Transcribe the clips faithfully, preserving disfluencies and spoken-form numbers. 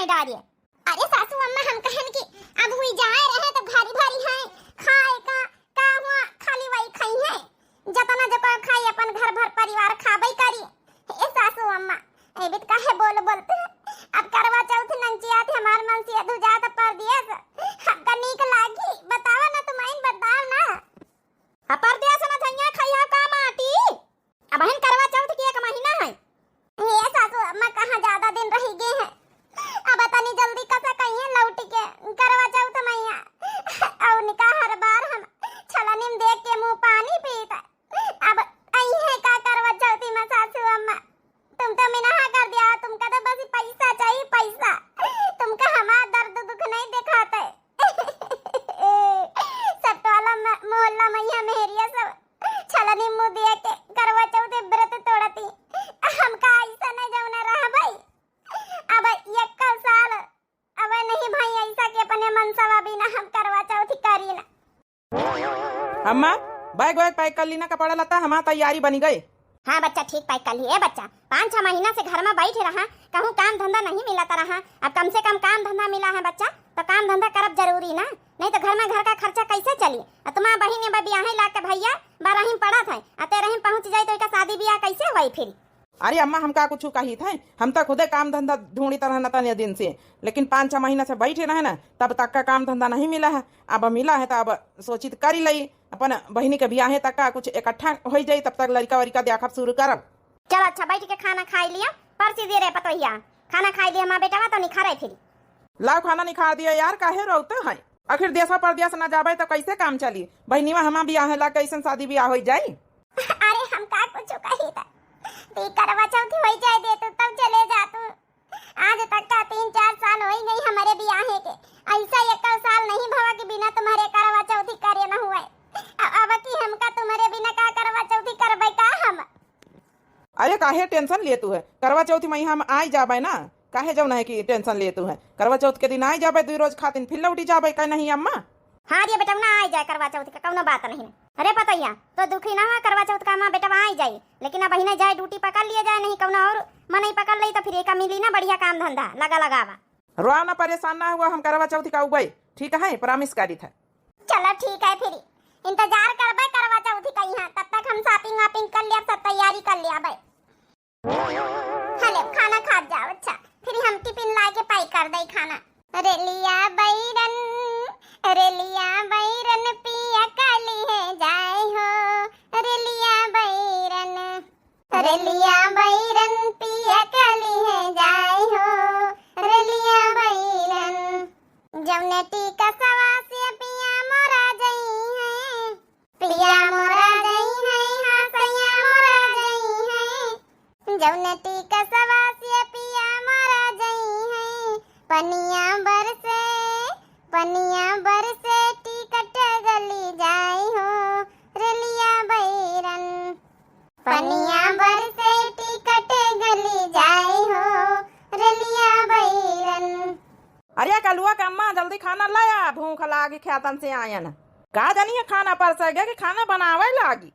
डारिए। अरे सासू अम्मा, हम कहन कि अब हुई जाए रहे तो भारी भारी है खाए का, का हुआ, खाली वही खाई है, जतना जो कोई खाई अपन घर भर परिवार खाबई करी। ए सासू अम्मा, ए बित काहे बोल बोलते हैं? अब करवा चौथ नंचिया थे हमार मन से अधु जात परदेस, हमका नीक लागी? बतावा ना, तुम आइन बताओ ना। आ परदेस ना धनिया खइहा का माटी? अबहिन करवा चौथ के एक महीना है। हे सासू अम्मा, कहाँ ज्यादा दिन रहि गए हैं, अब तनी जल्दी कसा कहिए लौट के करवा चौथ मैया। और निका हर बार हम छलनी में देख के मुँह पानी पीत, अब अइहे का करवा चौथी में सासू अम्मा? तुम तो मिनहा कर दिया, तुमका तो बस पैसा चाहिए, पैसा। तुमका हमार दर्द दुख नहीं दिखाते। सब टोला म-, मोहल्ला मैया मेहरिया सब छलनी मुँह दिया के करवा चौथ व्रत तोड़ती। हमका ऐसा नहीं जौना रह भाई। अब एक साल अब नहीं भाई, ऐसा के अपने मनसवा बिना हम करवा चौथ करी ना। अम्मा, बैग वैग पैक कर ली ना, कपड़ा लत्ता, हमार तैयारी बनी गई। हाँ बच्चा, ठीक पैक कर ली। ए बच्चा, पाँच छह महीना से घर में बैठे रहा, कहूँ काम धंधा नहीं मिलत रहा। अब कम से कम काम धंधा मिला है बच्चा, तो काम धंधा करब जरूरी ना, नहीं तो घर में घर का खर्चा कैसे चली? आ तुम्हार बहिन बा बियाहे लाग के भैया बारही में पढ़त है, आ तेरही में पहुँच जाई तो एका शादी बियाह कैसे होई फिर? अरे अम्मा, हम का कुछ कहित है, हम तो खुदे काम धंधा ढूंढित रहन तने दिन से, लेकिन पाँच छह महीना से बैठे रहे ना, तब तक का काम धंधा नहीं मिला है। अब मिला है तो अब सोचित करी लई, अपन बहिनी के बियाहे तक का कुछ इकट्ठा हो जाई, तब तक लड़का वड़का देखब शुरू करब। चल अच्छा, बैठ के खाना खाई लिया, परसी दे रे पतोहिया, खाना खाई लिया, हमार बेटवा तो निखारे फिर। लाओ खाना निखार दिया यार, काहे रोते हैं? आखिर देशा परदेश ना जाबे तो कैसे काम चली? बहिनीवा हमार बियाहे लाग के ऐसन शादी बियाह हो जाई? अरे हम का कुछ कही था, ती करवा चौथ हो जाए दे तू, तब चले जा तू। आज तक का तीन चार साल हो ही गई हमारे बियाहे के, ऐसा एक साल नहीं भवा कि बिना तुम्हारे करवा चौथी करे न हुए। अ-, अब की हमका तुम्हारे बिना का करवा चौथी करबे का हम? अरे काहे टेंशन लेतू है, करवा चौथ में हम आई जाबे ना, काहे जौन है कि टेंशन लेतू है, करवा चौथ के दिन आई जाबे, दुई रोज खातिन फिर लौटी जाबे, का नहीं अम्मा? हाँ रे बेटौना, आई जाए करवा चौथ के, कौनो बात नहीं। अरे पतोहिया, तो दुखी ना हुआ, करवा चौथ का हमार बेटवा आई जाई, लेकिन अब अहिने जाए ड्यूटी पकड़ लिए जाए, नहीं कौनो और मनई पकड़ लई तो फिर एका मिली ना बढ़िया काम धंधा, लगा लगावा। रोआ ना, परेशान ना हुआ, हम करवा चौथ का उबई, ठीक है, प्रॉमिस करी था। चलो ठीक है, फिर इंतजार करबे करवा चौथ का यहाँ, तब तक हम शॉपिंग वॉपिंग कर लिया, सब तैयारी कर लिया भाई। हले खाना खात जाओ, अच्छा, फिर हम टिफिन ला के पैक कर दे खाना। रेलिया बैरन, रेलिया बैरन पिया काली है जाए हो, रेलिया बैरन, रेलिया बैरन पिया काली है जाए हो, रेलिया बैरन। जौने टीका सवा से पिया मोरा जई है, पिया मोरा जई है, हाँ सैया मोरा जई है। जौने टीका सवा से पिया मोरा जई है। पनिया बरसे, पनिया बरसे टिकट गली जाई हो, रेलिया बैरन। पनिया बरसे टिकट गली जाई हो, रेलिया बैरन। अरे कलुआ के अम्मा, जल्दी खाना लाया, भूख लागी, खेतन से आयन। का जानी है खाना परसे गए कि खाना बनावे लागी।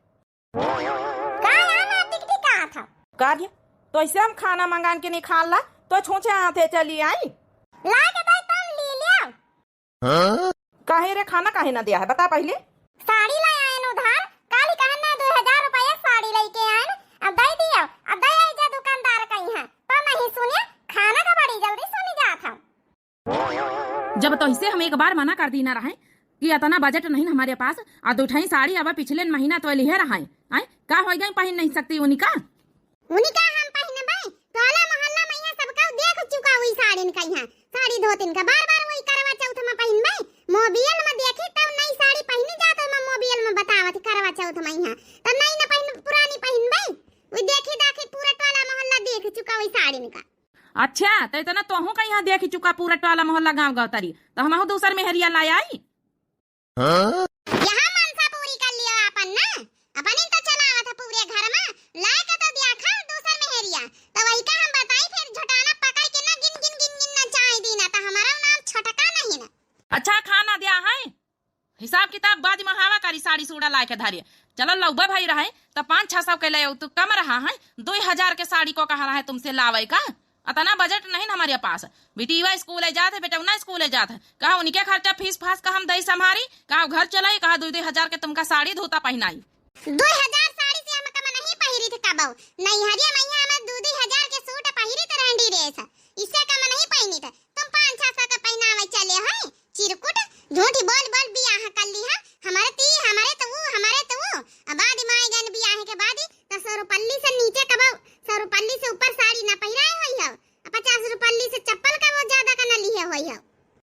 का यार ना टिकटिक का था? का रे, तो ऐसे हम खाना मंगान के नहीं खाला, तो छूछे हाथे चली आई। ला के दे तम ली लिया। हाँ? काहे रे, खाना काहे ना दिया है, बता पहले। साड़ी ला आयन उधार, काली कहन ना दो हजार रुपया साड़ी लेके आयन, अब दे दियो, अब दे आई जा दुकानदार कहीं है, तो नहीं सुनिया, खाना का बड़ी जल्दी सुनी जात है। जब तोहिसे हम एक बार मना कर दीना रहे कि अतना बजट नहीं हमारे पास, आ दो ठई साड़ी अब पिछले महीना तो लिहे रहे, आय, का हो गई, पहिन नहीं सकती उनका? उनका हम पहिनबे, टोला मोहल्ला में यहाँ सबका देख चुका हुई साड़िन का, यहाँ साड़ी धोतिन का, बार बार वही करवा चौथ में पहिनबे, मोबियल में देखी तब नई साड़ी पहिनी जात, ओमा मोबियल में बतावत करवा चौथ में यहाँ, तब नई न पहिन, पुरानी पहिनबे, वही देखी देखी पूरा टोला मोहल्ला देख चुका हुई साड़िन का। अच्छा, तो इतना तोहू का यहाँ देखी चुका पूरा टोला मोहल्ला गाँव गाँव तरी, तो हमहू दूसर मेहरिया ला आई। हाँ? यहाँ मनसा पूरी कर लियो अपन ना, अपन ही तो चलावत है पूरे घर में, लाए के तो दिया खा दूसर मेहरिया, तो वही का हम बताई फिर झोटाना पकड़ के ना गिन गिन गिन गिन नचाई दी ना, तो हमारा नाम छोटका नहीं ना। अच्छा, खाना दिया है, हिसाब किताब बाद में हवा करी, साड़ी सूड़ा लाए के धरिए। चलो लौबा भाई रहे, तो पाँच छह सौ के ले, तो कम रहा है, दो हजार के साड़ी को कहा रहा है तुमसे लावे का? अतना बजट नहीं न हमरे पास। बिटिया स्कूल जात है, बेटौना स्कूल जात है, कहा उनके खर्चा फीस फास का हम दई संभारी, कहा घर चलाई, कहा दुई दुई हजार के तुमका साड़ी धोता पहिनाई। दुई हजार साड़ी से हम कम नहीं पहिरी थे कबो। नैहरिया मैया हम दुई दुई हजार के सूट पहिरी थे रंडी रेस, इससे कम नहीं पहिनी थे। तुम पाँच छह सौ के पहिनावे चले हो, चिरकुट, झूठी बोल बोल बियाह कर ली है। हमारे ती, हमारे तो वो, हमारे तो वो। अब बाद में आए गए बियाह के बाद ही तो सौ रुपल्ली से नीचे कबो, सौ रुपल्ली से ऊपर साड़ी ना पहिराए होई हो, और पचास रुपल्ली से चप्पल कबो ज्यादा का ना लिए होई हो।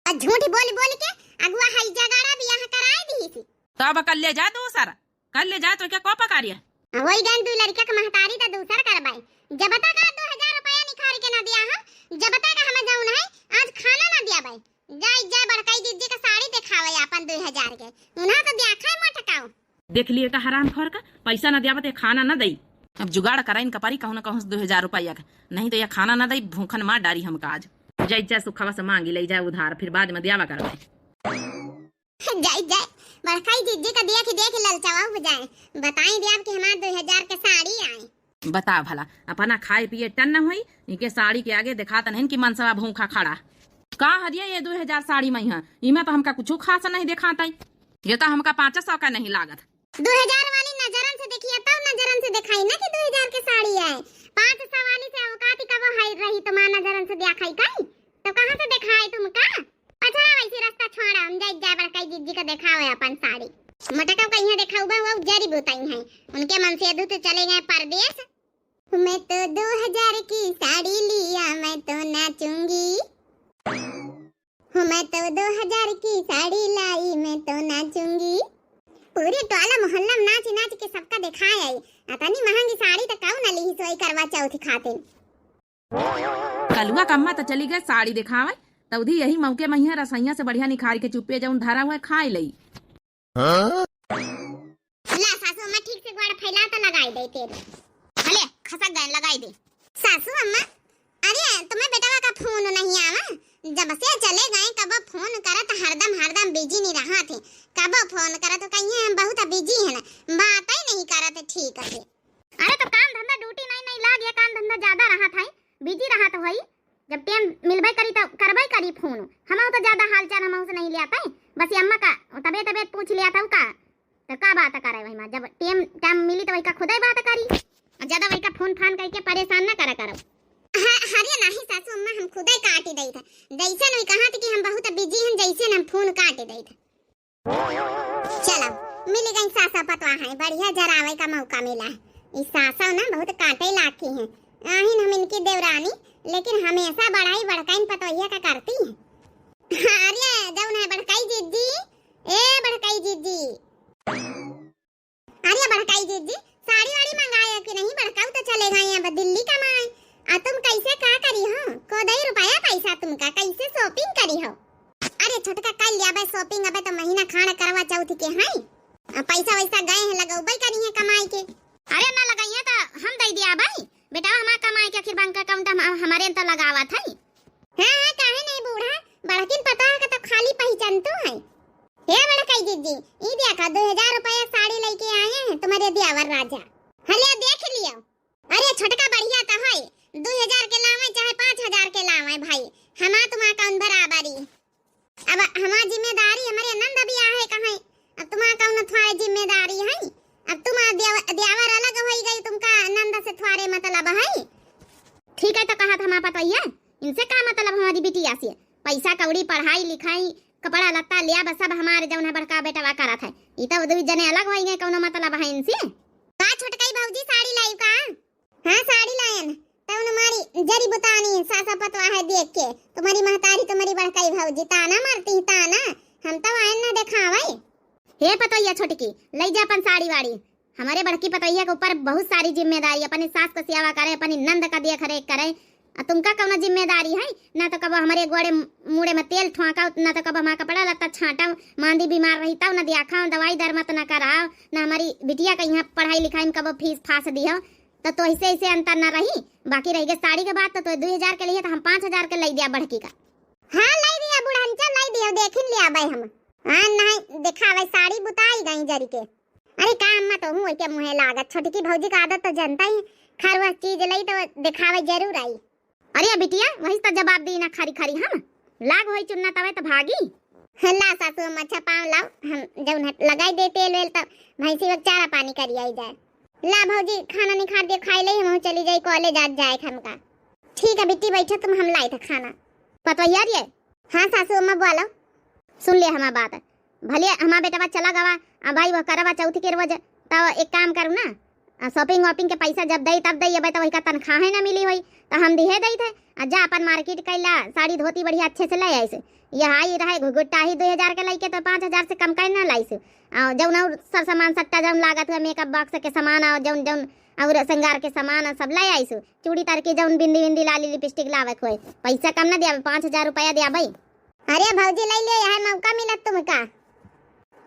और झूठी बोल बोल के अगुआ हई जगाड़ा बियाह कराए दी थी। तो अब कर ले जा दूसरा, कर ले जा, तो क्या को पकारिया? वही गन दू लड़का के महतारी तो दूसर करबाई। जब तक दो हजार रुपया निकाल के ना दिया हम, जब तक हम जौन है आज खाना ना दिया बाई। जाई जा बड़काई दीदी का साड़ी दिखावे अपन दो हजार के, उन्हा तो देखा है मोटकाऊ। देख लिए का हराम खोर का, पैसा ना दियावत ये खाना ना दई। अब जुगाड़ कराइन का परी कहूँ ना कहूँ से दो हजार रुपया का, नहीं तो ये खाना ना दई, भूखन मार डारी हमका आज। जाई जा सुखवा से मांगी ले जाए उधार, फिर बाद में दियावा करवाए। जाई जाए, बड़काई जिज्जी का देख देख ललचावा हो जाए। बताई दे आपके हमार दो हजार के साड़ी आए। बता भला, अपना खाए पिए टन न होई, इनके साड़ी के आगे दिखात नहीं कि मनसवा भूखा खड़ा। का हरिया ये दो हजार साड़ी में है, इमे तो हमका कुछ खास नहीं दिखात है। ये तो हमका पाँच सौ का नहीं लागत। दो हजार वाली नजरन से देखिए, तब नजरन से दिखाई ना कि दो हजार के साड़ी है। पाँच सौ वाली से औकात कब है रही तुम्हार नजरन से दिखाई कहीं? तो कहाँ से दिखाए तुमका? अच्छा, वैसे रास्ता छोड़ा, हम जाए, जाए बड़काई जिज्जी का देखावे अपन साड़ी। मटका कहीं देखाऊ बा, वो जरी बुताई है, उनके मन से दूत चले गए परदेश। मैं तो दो हजार की साड़ी लिया, मैं तो नाचूंगी। मैं तो दो हजार की साड़ी लाई, मैं तो नाचूंगी। पूरे टोला मोहल्ला में नाच नाच के सबका दिखाए आई। अतनी महंगी साड़ी तो कऊ ना ली सोई करवा चौथ खातिर। कलुआ कम्मा तो चली गए साड़ी दिखावे, तौधी यही मौके में यहाँ रसोइया से बढ़िया निखार के चुप्पे जौन धरा हुआ खाए लई। ला सासू अम्मा, ठीक से गोड़ फैला तो लगाई दे तेल। भले खसक गए, लगाई दे। सासू अम्मा, अरे तुम्हें बेटवा का फोन नहीं आवा? जब से चले गए कब फोन करत, हरदम हरदम बिजी नहीं रहा थे। कब फोन करत कहिए हम बहुत बिजी हैं, बात ही नहीं करत ठीक से। अरे तो काम धंधा ड्यूटी नहीं नहीं लाग, ये काम धंधा ज्यादा रहा था, बिजी रहा तो वही। जब टाइम मिलबे करी तो करबे करी फोन। हम तो ज्यादा हालचाल हम से नहीं लिया था, बस ये अम्मा का तबीयत तबीयत पूछ लिया था का। तो का बात करे वही माँ, जब टाइम टाइम मिली तो वही का खुदे बात करी, और ज्यादा वही का फोन फान करके परेशान ना करा करो। हाँ, अरे नहीं सासू अम्मा, हम खुदे काट ही दई था, जैसे नहीं कहा था कि हम बहुत बिजी हैं, जैसे हम फोन काट दई था। चलो, मिल गई सासा पतवा है, बढ़िया जरावे का मौका मिला है। ई सासा ना बहुत काटे लाखी हैं, आहिन हम इनकी देवरानी, लेकिन हमेशा बड़ाई बड़काइन पतोहिया का करती हैं। अरे जौन है बड़काई जिज्जी, ए बड़काई जिज्जी, अरे बड़काई जिज्जी, साड़ी वाड़ी मंगाए हो कि नहीं? बड़काऊ तो चले गए अब दिल्ली कमाए। आ तुम कैसे का करी हो? को दई रुपया पैसा तुमका, कैसे shopping करी हो? अरे छोटका, कर लिया बे shopping, अबे तो महीना खाड़ करवा चौथ के हैं। आ पैसा वैसा गए हैं, लगौबे करी हैं कमाई के। अरे ना लगाइए तो हम दे दिया भाई, बेटा हमारा कमाई के आखिर bank account हम, हमारे तो लगावा था। हाँ, हाँ, काहे नहीं बूढ़ा? बड़किन पतोह का तो खाली पहिचानतो है। हे बड़काई जिज्जी, ई देखा, दो हजार रुपया साड़ी लेके आए हैं तुम्हारे दियावर राजा। हले देख लियो। अरे छोटका बढ़िया तो है, दो हजार के लावे चाहे पाँच हजार के लावे भाई, हमा तुम्हा कौन बराबरी। अब हमार जिम्मेदारी हमारे नंद भी आहे कहाँ, अब तुम्हार कौन थोड़े जिम्मेदारी है? अब तुम दियाव-, दियावर अलग होई गई, तुमका नंद से थोड़े मतलब है। ठीक है, तो कहा था हमार पतोहिया, इनसे का मतलब हमारी बिटिया से? पैसा कौड़ी, पढ़ाई लिखाई, कपड़ा लत्ता लिया, बस सब हमारे जौन है बड़का बेटवा करत है। ई तो दुई जने अलग होई गए, कौनो मतलब है इनसे? का छोटकाई भौजी साड़ी लाई का? हाँ, साड़ी लायन। तब न मारी जरी बुतानी सासा पतवा है देख के। तुम्हारी महतारी, तुम्हारी बड़काई भौजी ताना मारती है, ताना। हम तो आयन ना देखावे। हे पतोहिया छोटकी, लई जा अपन साड़ी वाड़ी। हमारे बड़की पतोहिया के ऊपर बहुत सारी जिम्मेदारी, अपनी सास का सेवा करे, अपनी नंद का देख रेख करे। आ तुमका कौनो जिम्मेदारी है? ना तो कबो हमारे गोड़े मूड़े में तेल ठोंकाओ, ना तो कबो हमारा कपड़ा लत्ता छांटाओ, मांदी बीमार रही तब ना दियाखाओ, दवाई दरमत ना कराओ, ना हमारी बिटिया का यहाँ पढ़ाई लिखाई में कबो फीस फास दियो। तो, तो ऐसे, ऐसे अंतर ना रही। बाकी रह गए साड़ी के बात, तो, तो दुई हजार के लिए तो हम पाँच हजार के लई दिया बड़की का। हाँ, लई दिया बुढ़नचा, लई दिया, देखिन लिया बे हम। हाँ, नहीं, दिखावे साड़ी बुताई गई जरी के। अरे का अम्मा, तो हूँ के मुँहे लागत, छोटकी भौजी का आदत तो जनता ही, खरवस चीज लई तो दिखावे जरूर आई। अरे बिटिया, वही तो जवाब दी ना खारी खारी हम। लाग होई चुन्ना तवे तो भागी। ला सासू अम्मा, अच्छा पाँव लाओ, हम जौन है लगाई दे तेल वेल, तब भैंसी वक चारा पानी करी आई जाए। ला भौजी, खाना निखार दियो, खाई ले, हम चली जाई कॉलेज, आज जाए के हमका। ठीक है बिट्टी, बैठो तुम, हम लाई थे खाना। पतोहिया रे। हाँ सासू अम्मा, बोलो। सुन ले हमार बात, भले हमार बेटवा चला गवा, आ भाई वह करवा चौथ के रोज, तो एक काम करू ना, आ shopping वॉपिंग के पैसा जब दई तब दई, अबे तो वही का तनख्वाह है ना मिली होई, तो हम दिहे दई थे। आ जा अपन मार्केट कैला, साड़ी धोती बढ़िया अच्छे से ले आइस। यह आई रहे घुघुट्टा ही दो हजार के लइके, तो पाँच हजार से कम कर ना लाइस। आ जौन और सर सामान सट्टा जौन लागत हुआ, मेकअप बॉक्स के सामान और जौन जौन और श्रृंगार के सामान और सब ले आइस। चूड़ी तार के जौन बिंदी विंदी लाली लिपस्टिक लावे के होए, पैसा कम ना दियाबे, पाँच हजार रुपया दियाबे। अरे भौजी, ले लियो, यह मौका मिलत तुमका।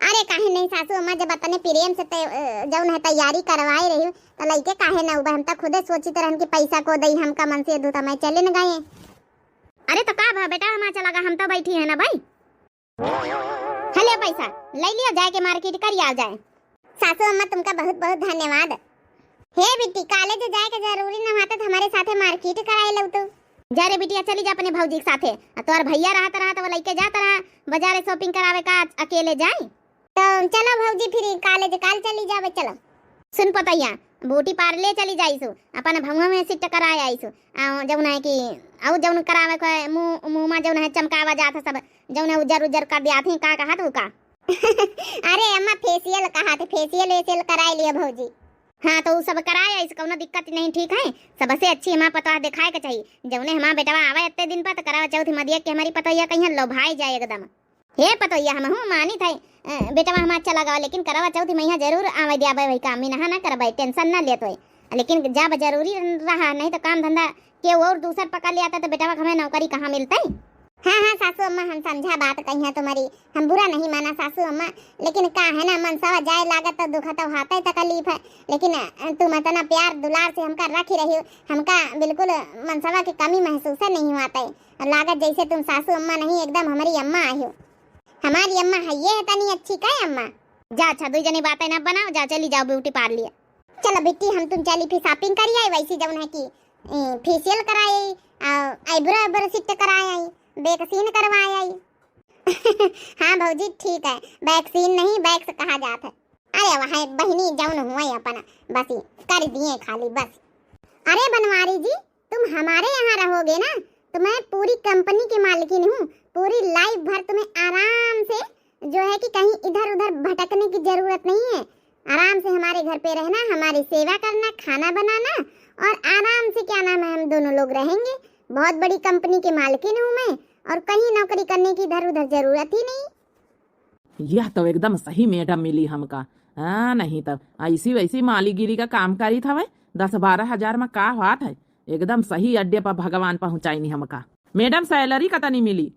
अरे काहे नहीं सासू अम्मा, जब अतने प्रेम से तै-, अ, जौन है तैयारी करवाए रही हो, तो लइके काहे ना उबे? हम तो खुदे सोचित रहन कि पैसा को दई हमका मन से दूत, मैं चले न गए। अरे तो का भा बेटा, हमार चला गा, हम तो बैठी है ना भाई। हले पैसा ले लियो, जाए के मार्केट कर आ जाए। सासू अम्मा तुमका बहुत बहुत धन्यवाद। हे बिट्टी, कॉलेज जाए के जरूरी न होता तो हमारे साथे मार्केट कराए लौतू। जा रे बिटिया, चली जा अपने भौजी के साथे। आ तोहर भैया रहत रहा तो वो लइके जात रहा बाजारे shopping करावे का, अकेले जाए। तो चलो भौजी, फिर कॉलेज काल चली जावे, चलो। सुन पतैया, ब्यूटी पार्लर चली जाइसु, अपन भौवा में सेट कराए आइसु। आ जौन है कि, और जौन करावे को मुंह, मुंह में जौन है चमकावा जात है सब, जौन है उज्जर उज्जर कर दिया थी, का कहा तू का? अरे अम्मा, फेशियल कहा थे, फेशियल वेशियल कराए लियो भौजी। हाँ, तो उ सब कराए आइस, कौनो दिक्कत नहीं, ठीक है। सबसे अच्छी हमार पतोह दिखाए के चाहिए। जौने हमार बेटवा आवे इतने दिन पर, तो करावा चौथ में दिया कि हमारी पतोहिया कहीं लोभाई जाए एकदम। हे पतोहिया, हमहू मानित है, अ, बेटवा हमार चला गवा, लेकिन करावा चौथ में यहाँ जरूर आवे दियाबे, वही काम में नहा ना करबे, tension ना लेत होए। लेकिन जब जरूरी रहा, नहीं तो काम धंधा के और दूसर पकड़ लिया था, तो बेटवा के हमें नौकरी कहाँ मिलते? हाँ, हाँ, सासू अम्मा, हम समझा बात कही है तुम्हारी, हम बुरा नहीं माना सासू अम्मा, लेकिन का है ना, मनसवा जाए लागत तो दुख तो हाथे तकलीफ है, लेकिन, अ, तुम इतना प्यार दुलार से हमका रखी रही हो, हमका बिल्कुल मनसवा की कमी महसूस नहीं हुआ तय। लागत जैसे तुम सासू अम्मा नहीं, एकदम हमारी अम्मा आई हो। हमारी अम्मा है ये है तनी अच्छी का अम्मा? जा अच्छा, दुई जनी बातें ना बनाओ, जा चली जाओ ब्यूटी पार्लर। चलो बिट्टी, हम तुम चली फिर shopping करी आई, वैसी जौन है कि, ए, फेशियल कराए आई, आ, eyebrow, eyebrow सेट कराए आई, वैक्सीन करवाए आई। हाँ भौजी, ठीक है, वैक्सीन नहीं, वैक्स कहा जात है। अरे वह बहिनी जौन हुए अपना बस ही कर दिए खाली बस। अरे बनवारी जी, तुम हमारे यहाँ रहोगे ना, तो मैं पूरी कंपनी की मालकिन हूँ, पूरी लाइफ भर तुम्हें आराम से जो है कि कहीं इधर उधर भटकने की जरूरत नहीं है। आराम से हमारे घर पे रहना, हमारी सेवा करना, खाना बनाना और आराम से क्या नाम है, हम दोनों लोग रहेंगे। बहुत बड़ी कंपनी की मालकिन हूँ मैं और कहीं नौकरी करने की इधर उधर जरूरत ही नहीं। यह तो एकदम सही मैडम मिली हमका। हाँ, नहीं तब ऐसी वैसी मालीगिरी का काम करी था वह। दस बारह हजार में का बात है, एकदम सही अड्डे पर भगवान पहुँचाई नहीं हमका। मैडम, सैलरी कतनी मिली?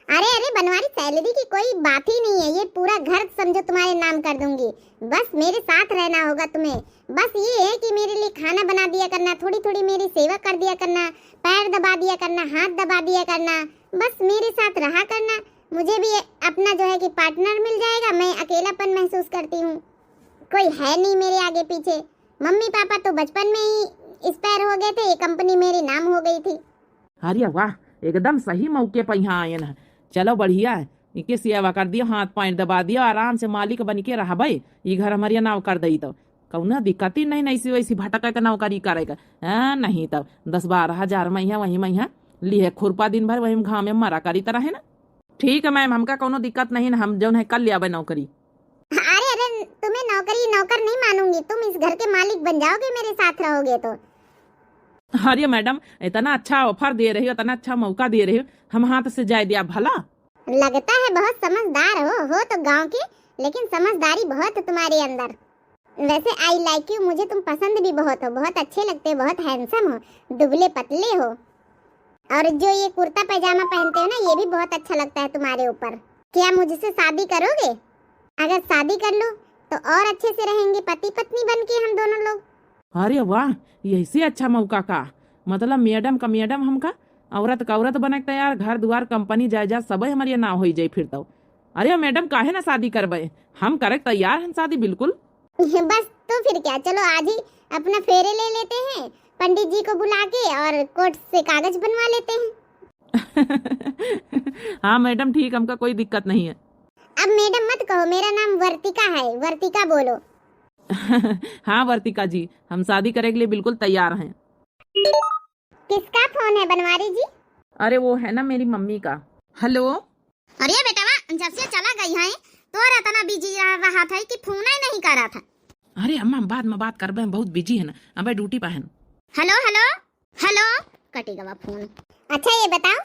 अरे, अरे, बनवारी, सैलरी की कोई बात ही नहीं है, ये पूरा घर समझो तुम्हारे नाम कर दूंगी। बस मेरे साथ रहना होगा तुम्हें। बस ये है कि मेरे लिए खाना बना दिया करना, थोड़ी थोड़ी मेरी सेवा कर दिया करना, पैर दबा दिया करना, हाथ दबा दिया करना, बस मेरे साथ रहा करना। मुझे भी अपना जो है कि पार्टनर मिल जाएगा, मैं अकेलापन महसूस करती हूँ, कोई है नहीं मेरे आगे पीछे। मम्मी पापा तो बचपन में ही एक्सपायर हो गए थे, ये कंपनी मेरी नाम हो गई थी। अरे वाह, एकदम सही मौके पर यहाँ आयन है। चलो बढ़िया है, इनके सेवा कर दियो, हाथ पैर दबा दियो, आराम से मालिक बन के रहबे। ई घर हमारे नाव कर दई तो कौनो दिक्कत ही नहीं, ऐसी वैसी भटके के नौकरी करे के। हाँ, नहीं तो दस बारह हजार में यहाँ वहीं में यहाँ लिहे खुरपा दिन भर वहीं घाम में मरा करी तरह है ना। ठीक है मैम, हमका कौनो दिक्कत नहीं ना, हम जौन है कर लियाबे नौकरी। अरे, अरे, तुम्हें नौकरी नौकर नहीं मानूंगी, तुम इस घर के मालिक बन जाओगे, मेरे साथ रहोगे तो। अरे मैडम, इतना अच्छा ऑफर दे रही हो, इतना अच्छा मौका दे रही हो, हम हाथ से जाए दिया भला? लगता है बहुत समझदार हो, हो तो गांव के, लेकिन समझदारी बहुत है तुम्हारे अंदर। वैसे I like you, मुझे तुम पसंद भी बहुत हो, बहुत अच्छे लगते हो, बहुत हैंडसम हो, दुबले पतले हो। और जो ये कुर्ता पैजामा पहनते हो ना, ये भी बहुत अच्छा लगता है तुम्हारे ऊपर। क्या मुझसे शादी करोगे? अगर शादी कर लो तो और अच्छे से रहेंगे पति पत्नी बन के हम दोनों लोग। अरे वाह, यही से अच्छा मौका का, मतलब मैडम का मैडम हमका, औरत का औरत बने के तैयार, घर दुआर कंपनी जायदाद सब हमारे नाव हो जाए फिर तो। अरे मैडम, काहे ना शादी करबे, हम करे के तैयार हैं शादी बिल्कुल। बस तो फिर क्या, चलो आज ही अपना फेरे ले लेते हैं पंडित जी को बुला के और कोर्ट से कागज बनवा लेते हैं। हाँ मैडम, ठीक, हमका कोई दिक्कत नहीं है। अब मैडम मत कहो, मेरा नाम वर्तिका है, वर्तिका बोलो। हाँ वर्तिका जी, हम शादी करे के लिए बिल्कुल तैयार हैं। किसका फोन है बनवारी जी? अरे वो है ना मेरी मम्मी का। हेलो। अरे बेटवा, जब से चला गई है तो एतना बिजी रहा था कि फोन ही नहीं करा था। अरे अम्मा, हम बाद में बात करबे, हम बहुत बिजी है ना, अबे ड्यूटी पर है। हेलो हेलो हेलो, कटेगा फोन। अच्छा ये बताओ,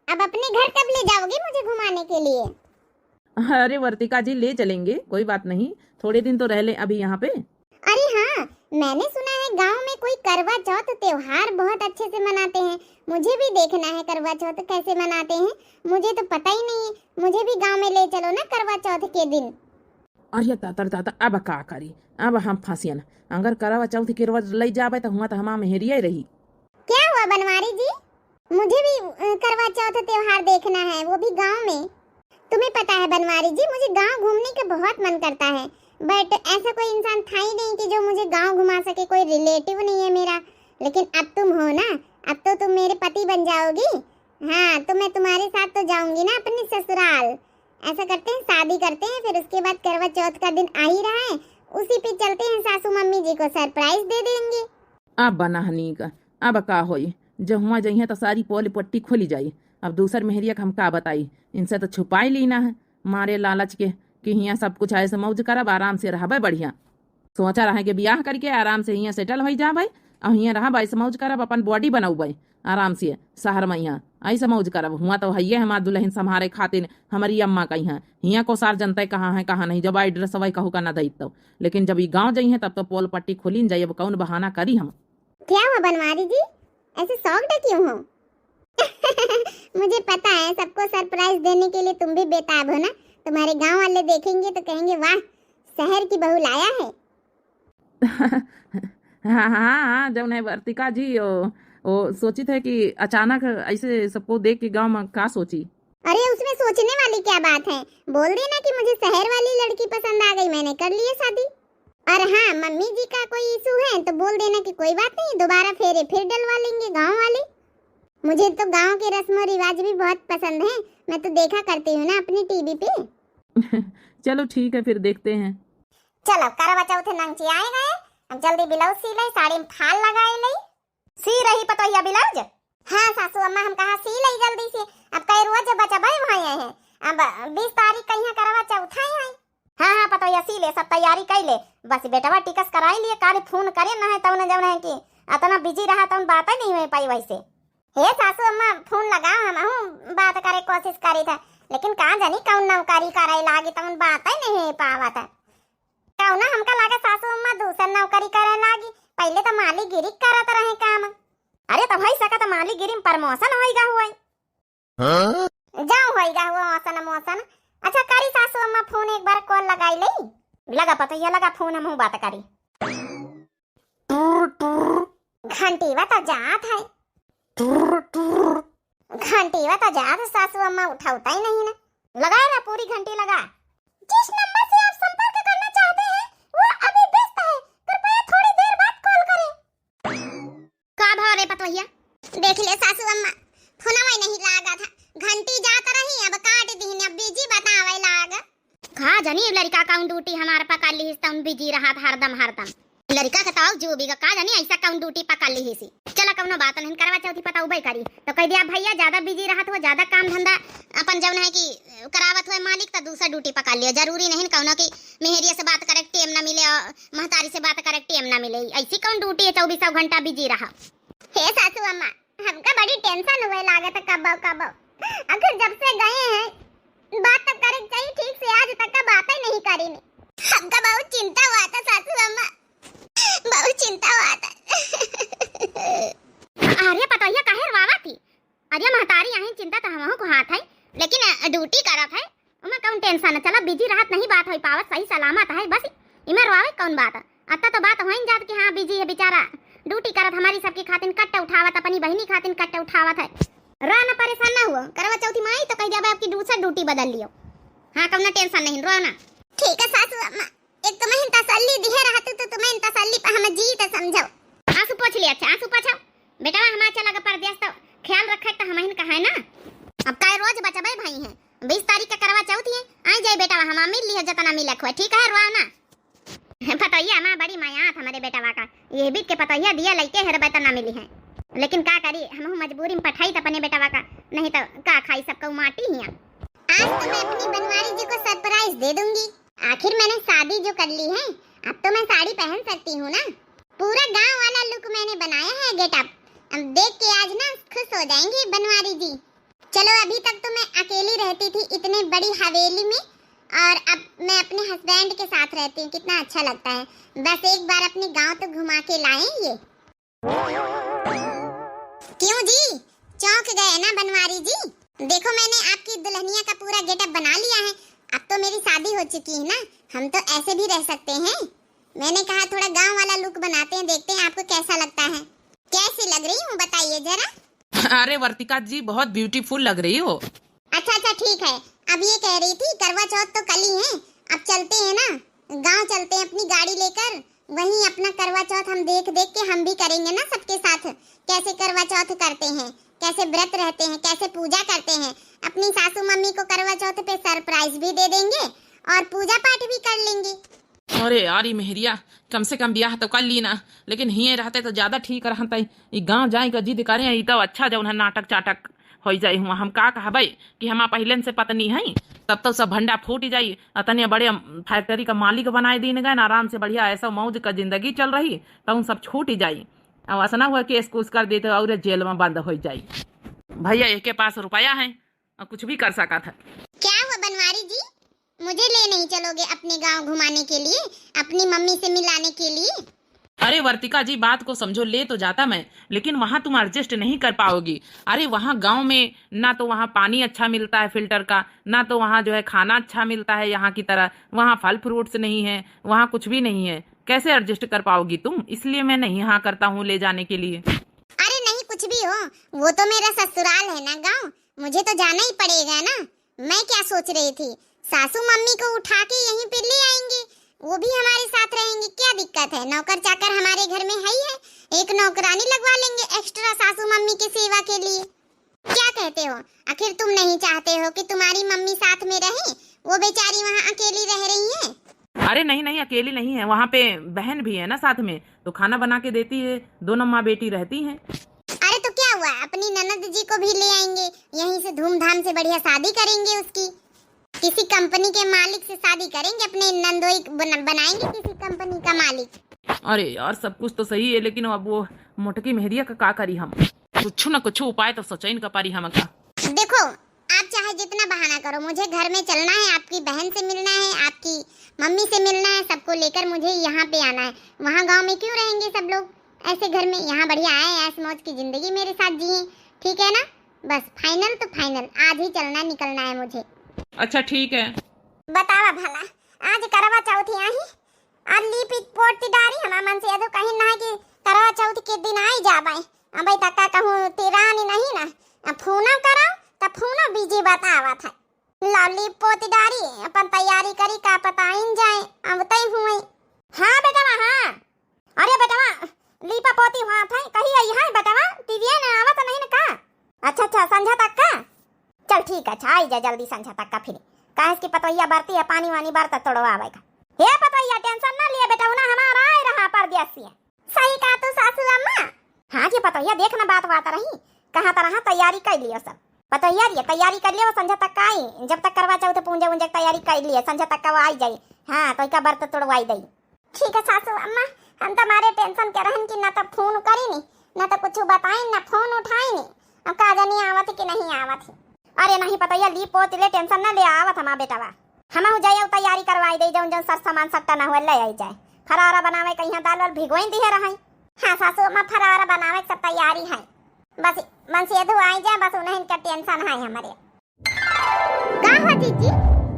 अब अपने घर कब ले जाओगी मुझे घुमाने के लिए? अरे वर्तिका जी, ले चलेंगे, कोई बात नहीं, थोड़े दिन तो रह लें अभी यहाँ पे। अरे हाँ, मैंने सुना है गांव में कोई करवा चौथ त्योहार बहुत अच्छे से मनाते हैं, मुझे भी देखना है करवा चौथ कैसे मनाते हैं, मुझे तो पता ही नहीं है, मुझे भी गांव में ले चलो ना करवा चौथ के दिन। अरे तातर तातर, अब का करी, अब हम फंसियन। अगर करवा चौथ के रोज लई जाबे तो हुआ तो हमार मेहरिया ही रही। क्या हुआ बनवारी जी? मुझे भी, अ, करवा चौथ त्योहार देखना है, वो भी गांव में। तुम्हें पता है बनवारी जी, मुझे गांव घूमने का बहुत मन करता है, but ऐसा कोई इंसान था ही नहीं कि जो मुझे गांव घुमा सके, कोई रिलेटिव नहीं है मेरा। लेकिन अब तुम हो ना, अब तो तुम मेरे पति बन जाओगी। हाँ, तो मैं तुम्हारे साथ तो जाऊंगी ना अपने ससुराल। ऐसा करते हैं, शादी करते हैं, फिर उसके बाद करवा चौथ का दिन आ ही रहा है, उसी पे चलते हैं, सासू मम्मी जी को सरप्राइज दे देंगे। अब बना हनी का, अब का होई, जब हुआ जइहें तो सारी पोल पट्टी खुली जाई। अब दूसर मेहरिया के हम का बताई, इनसे तो छुपाई लीना है, मारे लालच के कि हियाँ सब कुछ ऐसे मौज करब, आराम से रहबे बढ़िया। सोचा रहे कि बियाह करके आराम से हियाँ सेटल होई जाबे, और हियाँ रहब, ऐसे मौज करब, अपन बॉडी बनौबे आराम से शहर में। हियाँ ऐसे मौज करब, हुआँ तो हइये हमार दुल्हन संभारे खातिर हमारी अम्मा कही हैं। हियाँ को सार जनते कहाँ है कहाँ नहीं, जब आई ड्रेस वही कहू का ना दई तो। लेकिन जब ई गाँव जइहें तब तो पोल पट्टी खुलिन जाई, अब कौन बहाना करी हम। क्या हुआ बनवारी जी, ऐसे शॉक्ड क्यों हो? मुझे पता है सबको सरप्राइज देने के लिए तुम भी बेताब हो ना, तुम्हारे गांव वाले देखेंगे तो कहेंगे, "वाह, शहर की बहू लाया है।" हाँ हाँ हाँ, जौन है वर्तिका जी, ओ, ओ सोचित है कि अचानक ऐसे सबको देख के गांव में का सोची। अरे उसमें सोचने वाली क्या बात है, बोल देना कि मुझे शहर वाली लड़की पसंद आ गई, मैंने कर लिया शादी। और हाँ, मम्मी जी का कोई इशू है तो बोल देना कि कोई बात नहीं, दोबारा फेरे फिर डलवा लेंगे गांव वाले। मुझे तो गांव के रस्मों रिवाज भी बहुत पसंद है, मैं तो देखा करती हूँ ना अपनी टीवी पे। चलो ठीक है, फिर देखते हैं। चलो, करवा चौथ नंगचियाए गए, अब जल्दी ब्लाउज सी ले, साड़ी में फाल लगाए ले। सी रही पतोहिया ब्लाउज? हाँ सासू अम्मा, हम कहा सी ले जल्दी से, अब कई रोज बचबे भए हैं, अब बीस तारीख का यहाँ करवा चौथा है। हाँ हाँ पतोहिया, सी ले, सब तैयारी कर ले, बस बेटवा टिकस कराई लिए, काल फोन करे ना है तौने जौन है कि अतना बिजी रहा तौन बात ही नहीं हो पाई वैसे। हे सासू अम्मा, फोन लगाओ, हमहू बात करे कोशिश करी था, लेकिन का जानी कौन नौकरी करे लागी तौन बात ही नहीं हो पावत है। कौना हमका लागे सासू अम्मा दूसर नौकरी करे लागी, पहिले तो मालीगिरी करत रहे काम। अरे तो होई सकत मालीगिरी में प्रमोशन होई गा हुए। हाँ? जाऊ होई गा हुआ मौसन मौसन। अच्छा करी सासू अम्मा फोन एक बार कॉल लगाई ले। लगा पतोहिया लगा फोन, हमहू बात करी। टुर टुर। घंटीवा तो जात है। टुर टुर। घंटीवा तो जात, सासू अम्मा उठावता ही नहीं ना। लगाए ना पूरी घंटी लगा। जिस नंबर से आप संपर्क करना चाहते हैं, वो अभी व्यस्त है, कृपया थोड़ी देर बाद कॉल करें। का भाव रे पतोहिया? देख ले सासू अम्मा, फोनवा ही नहीं लागा था, घंटी जात रही, अब काट दीन, अब बिजी बतावे लाग। का जानी लड़का कौन ड्यूटी हमार पकड़ ली, तौन बिजी रहा हरदम हरदम। लड़का के ताऊ जो भी का जानी ऐसा कौन ड्यूटी पकड़ ली सी। चला कौनो बात नहीं, करवा चौथी पता उबे करी तो कह दिया भैया ज्यादा बिजी रहत हो, ज्यादा काम धंधा अपन जौन है कि करावत हुए मालिक तो दूसरा ड्यूटी पकड़ लियो। जरूरी नहीं कौनो की मेहरिया से बात करे टेम ना मिले और महतारी से बात करे टेम ना मिले, ऐसी कौन ड्यूटी है चौबीसों घंटा बिजी रहा। हे सासू अम्मा, हमका बड़ी टेंशन हुए लागत है कबो कबो। आखिर जब से गए हैं, बात तो करे के चाहिए ठीक से, आज तक का बात ही नहीं करी ने। हमका बहुत चिंता हुआ था सासू अम्मा, बहुत चिंता हुआ था। अरे पतोहिया काहे रोवा थी? अरे महतारी यहीं चिंता तो हमहू को हाथ है, लेकिन ड्यूटी करत है, ओमे कौन टेंशन है? चला बिजी रहत नहीं बात होई पावत, सही सलामत है, बस इमे रोवे कौन बात है? अत्ता तो बात होइन जात कि हाँ बिजी है बेचारा, ड्यूटी करत हमारी सबकी खातिन कट्ट उठावत, अपनी बहिनी खातिन कट्ट उठावत है। रो ना परेशान ना हुआ, करवा चौथी माई तो कह दिया आपकी दूसरा ड्यूटी बदल लियो। हाँ कौनो टेंशन नहीं, रो ना। ठीक है सासू अम्मा, एक तुम्हें तसल्ली दिहे रहते तो तुम्हें तसल्ली पर हम जीत समझो। आंसू पोंछ लिया, अच्छा आंसू पोंछो। बेटवा हमार चला गा परदेस तो ख्याल रखे तो हमहिन कहा है ना। अब काय रोज बचबे भई हैं, बीस तारीख के करवा चौथ है, आई जाई बेटवा, हमार मिल लिहा जतना मिलक हुआ, ठीक है, रोआ ना। पतोहिया हमार बड़ी मायात हमरे बेटवा का, ये बीत के पतोहिया दिया लइके हेरबे त ना मिली है, लेकिन का करी, हमहू मजबूरी में पठाई त अपने बेटवा का, नहीं तो का खाई, सबका माटी हिया। आज तो मैं अपनी बनवारी जी को सरप्राइज दे दूंगी, आखिर मैंने शादी जो कर ली है, अब तो मैं साड़ी पहन सकती हूँ ना। पूरा गांव वाला लुक मैंने बनाया है गेटअप, अब देख के आज ना खुश हो जाएंगी बनवारी जी। चलो, अभी तक तो मैं अकेली रहती थी इतने बड़ी हवेली में, और अब मैं अपने हस्बैंड के साथ रहती हूँ, कितना अच्छा लगता है। बस एक बार अपने गांव तो घुमा के लाएं ये। क्यों जी, चौंक गए ना बनवारी जी? देखो, मैंने आपकी दुल्हनिया का पूरा गेटअप बना लिया है। अब तो मेरी शादी हो चुकी है ना, हम तो ऐसे भी रह सकते हैं। मैंने कहा थोड़ा गांव वाला लुक बनाते हैं, देखते हैं आपको कैसा लगता है। कैसी लग रही हूँ बताइए जरा। अरे वर्तिका जी, बहुत ब्यूटीफुल लग रही हो। अच्छा अच्छा, ठीक है। अब ये कह रही थी, करवा चौथ तो कल ही है, अब चलते हैं ना, गांव चलते हैं अपनी गाड़ी लेकर, वहीं अपना करवा चौथ हम देख देख के हम भी करेंगे ना सबके साथ, कैसे करवा चौथ करते हैं, कैसे व्रत रहते हैं, कैसे पूजा करते हैं। अपनी सासू मम्मी को करवा चौथ पे सरप्राइज भी दे देंगे और पूजा पाठ भी कर लेंगे। अरे यार, ई मेहरिया, कम से कम बियाह तो कर ली ना, लेकिन हिये रहते तो ज्यादा ठीक रहते। ई गांव जाए का जिद करे, ई तो अच्छा जौन है नाटक चाटक होइ जाई हुआ। हम का कहबे कि हमार पहिलन से पत्नी है, तब तो सब भंडा फूट जाई। अतने बड़े फैक्ट्री का मालिक बनाए दीन गए ना, आराम से बढ़िया ऐसा मौज का जिंदगी चल रही, तो उन सब छूट जाई। अब असना हुआ केस कुस कर देते और जेल में बंद होइ जाई। भैया, एके पास रुपया है और कुछ भी कर सकत है। क्या हुआ बनवारी जी, मुझे ले नहीं चलोगे अपने गांव घुमाने के लिए, अपनी मम्मी से मिलाने के लिए? अरे वर्तिका जी, बात को समझो, ले तो जाता मैं, लेकिन वहाँ तुम एडजस्ट नहीं कर पाओगी। अरे वहाँ गांव में ना तो वहाँ पानी अच्छा मिलता है फिल्टर का, ना तो वहाँ जो है खाना अच्छा मिलता है यहाँ की तरह, वहाँ फल फ्रूट्स नहीं है, वहाँ कुछ भी नहीं है, कैसे एडजस्ट कर पाओगी तुम? इसलिए मैं नहीं हाँ करता हूँ ले जाने के लिए। अरे नहीं, कुछ भी हो, वो तो मेरा ससुराल है ना गांव, मुझे तो जाना ही पड़ेगा ना। मैं क्या सोच रही थी, सासू मम्मी को उठा के यहीं पे ले आएंगे, वो भी हमारे साथ रहेंगे, क्या दिक्कत है? नौकर चाकर हमारे घर में है ही है, एक नौकरानी लगवा लेंगे एक्स्ट्रा सासू मम्मी की सेवा के लिए। क्या कहते हो? आखिर तुम नहीं चाहते हो कि तुम्हारी मम्मी साथ में रहे? वो बेचारी वहाँ अकेली रह रही है। अरे नहीं नहीं, अकेली नहीं है, वहाँ पे बहन भी है ना साथ में, तो खाना बना के देती है, दोनों माँ बेटी रहती हैं। अरे तो क्या हुआ, अपनी ननद जी को भी ले आएंगे, यहीं से धूमधाम से बढ़िया शादी करेंगे उसकी, किसी कंपनी के मालिक से शादी करेंगे, अपने नंदोई बन-, बनाएंगे किसी कंपनी का मालिक। अरे यार, सब कुछ तो सही है, लेकिन अब वो मोटकी मेहरिया का का करी हम? कुछ न कुछ उपाय तो सोचइन का परी हमका। देखो, आप चाहे जितना बहाना करो, मुझे घर में चलना है, आपकी बहन से मिलना है, आपकी मम्मी से मिलना है, सबको लेकर मुझे यहाँ पे आना है। वहाँ गांव में क्यों रहेंगे सब लोग ऐसे घर में? यहाँ बढ़िया आए, ऐश मौज की जिंदगी मेरे साथ जिए, ठीक है ना? बस फाइनल तो फाइनल, आज ही चलना निकलना है मुझे। अच्छा ठीक है। बतावा भला, आज करवा चौथ आई, आज लीप पोत डारी, हमार मनसेधू कहिन ना कि करवा चौथ के दिन आई जाबे। अबे तक का कहूँ तिरानी नहीं ना, अब फोना करा त फोना बिजी बतावत है। ला लीप पोत डारी, अपन तैयारी करी, का पता आइन जाए, अवतई हुए। हाँ बेटवा, हाँ। अरे बेटवा, लीपा पोती हुआ था, कही आई है बेटवा, टीवीए में आवत नहीं न का? अच्छा अच्छा, संझा तक का? चल ठीक है, अच्छा आई जा जल्दी संझा तक का फिर, काहे कि पतोहिया बरती है, पानी वानी बरता तोड़वावे का। हे पतोहिया, टेंशन ना लिए बेटवा, ना हमारा आए रहा परदेस से। सही कहा तू सासू अम्मा। हाँ जी पतोहिया, देख ना बात बात रही, कहा तरह तैयारी कर लियो सब। पतोहिया रे, तैयारी कर लियो, संझा तक का आई, जब तक करवा चौथ पूंजे उंजे तैयारी कर लिए, संझा तक का वो आई जाई। हाँ, तो का बरत तोड़वाई दई। ठीक है सासू अम्मा, हम तुम्हारे टेंशन के रहन कि ना तो फोन करी नी, ना तो कुछ बताई, ना फोन उठाई नी। अब का जानी आवत कि नहीं आवत है। अरे नहीं पतोहिया, ली पोत ले, टेंशन ना ले, आवत हमार बेटवा। हमहू जाए तैयारी करवाई दे, जौन जौन सर सामान सट्टा ना हुए ले आई जाए। फरारा बनावे कहिया दाल वाल भिगोई दिहे रहाई। हाँ सासू अम्मा, फरारा बनावे के सब तैयारी है, बस मनसेधू आई जाए, बस उन्हें इनका टेंशन है हमारे। का हो जीजी,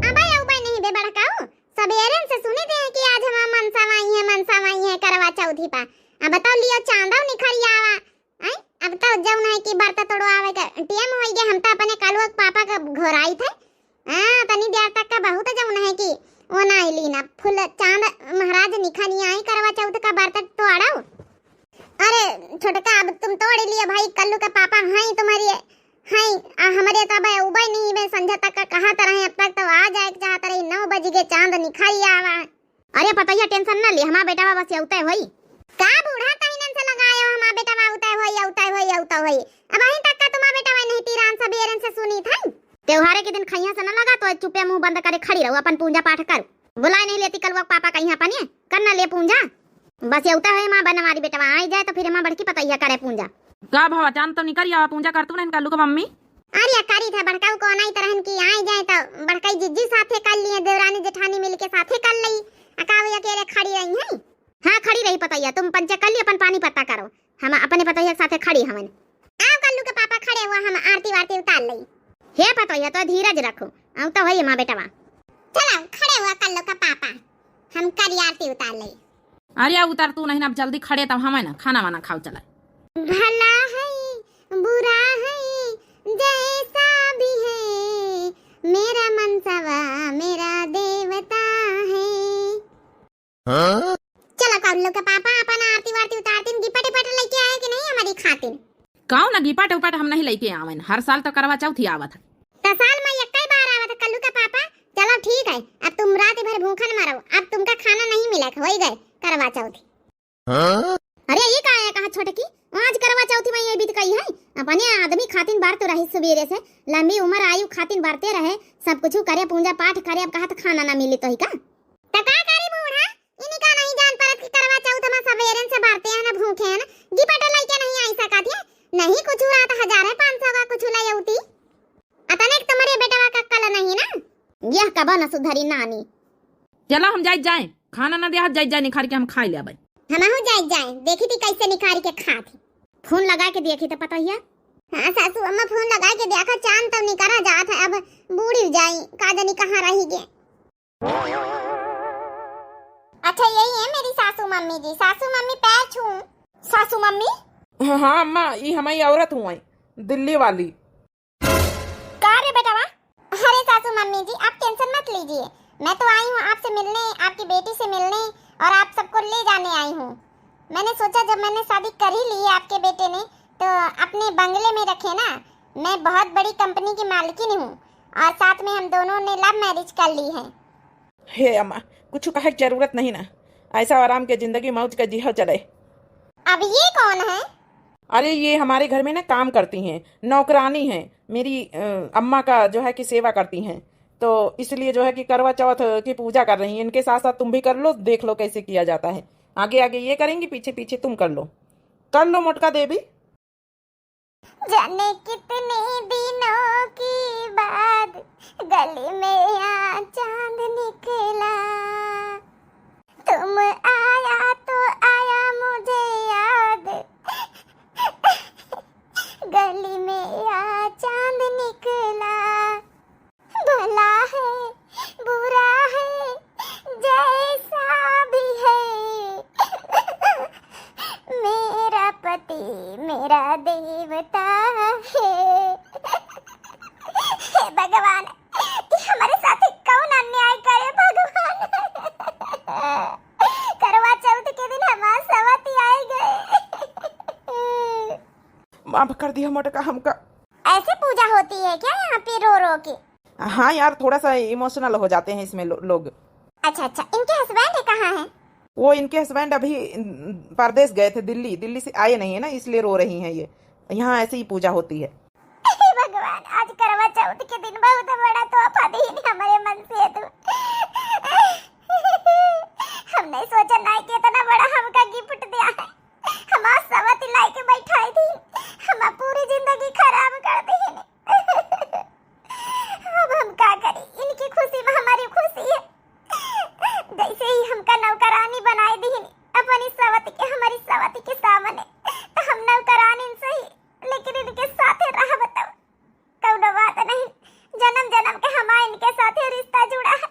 अबे अउबे नहीं बे बड़काऊ, सबेरन से सुनी दे कि आज हमार मनसा माई है, मनसा माई है करवा चौथी पा। अब बताओ लियो चांदव निखर आवा। आई, अब तो जौन है कि बरता तोड़वावे का टेम होई गया, हम तो अपने कालुआ के पापा का घोराई थे। हाँ, तनी देर तक का बहुत जौन है कि वो ना आइली ना, फुल चांद महाराज निखा नहीं आई करवा चौथ का बरता तोड़ाओ। अरे छोटका, अब तुम तोड़ लिया भाई, कल्लू के पापा हैं तुम्हारे, हैं, आ हमरे तब उबे नहीं, मैं संझा तक का कहत रहे, अब तक तो आ जाए के चाहत रही, नौ बज गए, चांद निखर आवा। अरे पतोहिया, tension ना ले, हमार बेटवा बस अउते होई। का बूढ़ा तहिनन से लगाए हो, हमार बेटवा अउते होई, अउते होई, अउते होई। अबहीं तक का तुम्हार बेटवा नहीं तीरान सबेरन से सुनी थई। त्योहारे के दिन खइया से न लगा तो चुपे मुंह बंद करे खड़ी रहो, अपन पूजा पाठ करो। बुलाए नहीं लेती कलुआ पापा कहीं अपने, कर न ले पूजा। बस अउते होई माँ बनवारी बेटवा आई जाए तो फिर माँ बड़की पतोहिया करे पूजा। का भवा, चांद तो निकल आवा, पूजा कर तू नहीं कल्लू के मम्मी। अरे करी था बड़काऊ कौन आई तरहन की आई जाए तो बड़काई जिज्जी साथे कर लिए, देवरानी जेठानी मिलके साथे कर लई। अकावे अकेले खड़ी रही हैं। हाँ खड़ी रही पतोहिया, तुम पंचे कर ली अपन पानी पत्ता करो, हम अपने पतोहिया के साथे खड़ी हवन। आओ कल्लू के पापा खड़े हुआ, हम आरती वारती उतार लई। हे पतोहिया तो धीरज रखो, अउते होई माँ बेटवा। चलो खड़े हुआ कल्लू का पापा, हम करी आरती उतार लई। अरे उतर तू नहीं ना, अब जल्दी खड़े तब हमें ना खाना वाना खाओ चला। भला है बुरा है जैसा भी है, मेरा मनसवा मेरा देवता है। हाँ? चलो कल्लू के पापा अपन आरती वारती उतारतीन, गिपट गिपट लेके आए कि नहीं हमारी खातिर? काऊ ना गिपट उपट हम नहीं लेके आवन, हर साल तो करवा चौथ ही आवत है। तो साल में एक ही बार आवत है कल्लू के पापा। चलो ठीक है, अब तुम रात भर भूखन मरो, अब तुमका खाना नहीं मिला, होई गए करवा चौथ। हाँ? अरे ये का है, कहा छोटकी, आज करवा चौथी में ये बीत गई है। अपने आदमी खातिन बार तो रही सुबेरे से, लंबी उम्र आयु खातिन बारते रहे, सब कुछ करे, पूजा पाठ करे, अब कहा तो खाना ना मिली तो ही का? तो का करी बूढ़ा, इनका नहीं जान परत कि करवा चौथ में सबेरन से बारते हैं ना, भूखे हैं ना, गिपट लेके नहीं आई सकत है, नहीं कुछ रात हजार है पाँच सौ का कुछ ले अउती। अतने तुम्हारे बेटवा का कल नहीं ना। यह कबो न सुधरी नानी। चला हम जाइत जाए, खाना न देहत, जाइत जाए निखार के हम खाई लेबै। हमहू जाइत जाए, देखी थी कैसे निखार के खात ही। फोन लगा के देखी तो पतोहिया। हाँ सासू अम्मा, फोन लगा के देखा, चांद तो निकरा जात है, अब बूढ़ी जाई, का जानी कहाँ रही गे। अच्छा यही है मेरी सासू मम्मी जी, सासू मम्मी पैर छू। सासू मम्मी? हाँ, हाँ अम्मा, ये हमारी औरत हुआ है, दिल्ली वाली। का रे बेटवा? अरे सासू मम्मी जी, आप tension मत लीजिए, मैं तो आई हूँ आपसे मिलने, आपकी बेटी से मिलने और आप सबको ले जाने आई हूँ। मैंने सोचा जब मैंने शादी कर ही ली है आपके बेटे ने तो अपने बंगले में रखे ना, मैं बहुत बड़ी कंपनी की मालकिन हूँ और साथ में हम दोनों ने love marriage कर ली है। हे अम्मा, कुछ कहे की जरूरत नहीं ना, ऐसा आराम के जिंदगी मौज का जिहो चले। अब ये कौन है? अरे ये हमारे घर में ना काम करती हैं, नौकरानी हैं, मेरी अ, अम्मा का जो है कि सेवा करती हैं, तो इसलिए जो है कि करवा चौथ की पूजा कर रही हैं। इनके साथ साथ तुम भी कर लो, देख लो कैसे किया जाता है। आगे आगे ये करेंगी, पीछे पीछे तुम कर लो, कर लो मोटका देवी। जाने कितने दिनों के बाद गली में आ चांद निकला, तुम आया तो आया मुझे याद, गली में आ चांद निकला। भला है, बुरा है, जैसा भी है, मेरा पति मेरा देवता है। हे भगवान, ये हमारे साथ कौन अन्याय करे भगवान? करवा चौथ के दिन हमार सवती आए गए। माफ कर दिया मोटका हमका। ऐसे पूजा होती है क्या यहाँ पे रो रो के? हाँ यार, थोड़ा सा emotional हो जाते हैं इसमें लो-, लोग। अच्छा अच्छा, इनके husband कहाँ हैं? वो इनके husband अभी, न, परदेश गए थे, दिल्ली, दिल्ली से आए नहीं है ना, इसलिए रो रही हैं ये। यहाँ ऐसे ही पूजा होती है। हे भगवान, आज करवा चौथ के दिन बहुत बड़ा तोहफा दीन हमारे मन से तू। हमने सोचा ना कि इतना बड़ा हमका gift दिया है। हमार सवती लाइके बैठाई दी, हमार पूरी जिंदगी खराब कर दी। अब हम का करी, इनकी खुशी में हमारी खुशी है। जैसे ही हमका नौकरानी बनाई दी अपनी सवती के, हमारी सवती के सामने, तो हम नौकरानी सही, लेकिन इनके साथे रहब तो कौनो बात नहीं, जन्म जन्म के हमार इनके साथे रिश्ता जुड़ा है।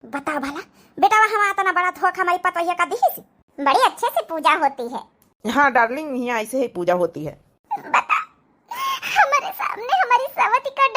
बता भला, बेटवा हमार इतना बड़ा धोखा हमारी पतोहिया का दिहिस। बड़ी अच्छे से पूजा होती है। हाँ darling, यहाँ ऐसे ही पूजा होती है। बता, हमारे सामने हमारी सवती का